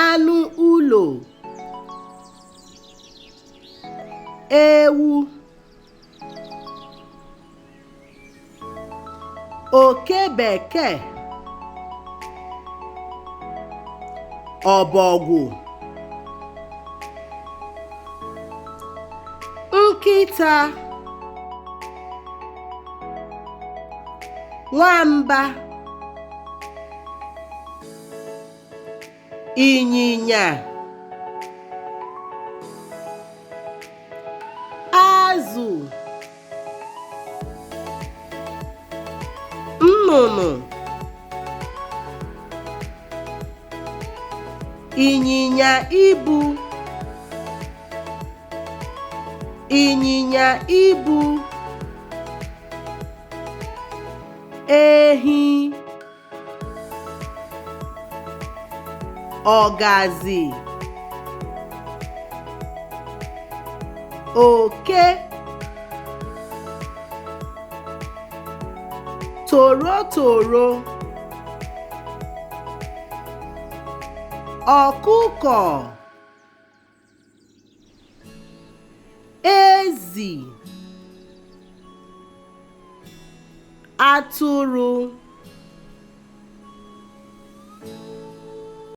Anụ ụlọ. Ewu. Oke bekee. Ọbọgwụ. Nkịta. Nwamba. Ịnyịnya. Azụ. Nnụnụ. Ịnyịnya ibu. Ịnyịnya ibu. Ehi. Ọgazi. Oke. Torotoro. Ọkụkọ. Ezi. Atụrụ.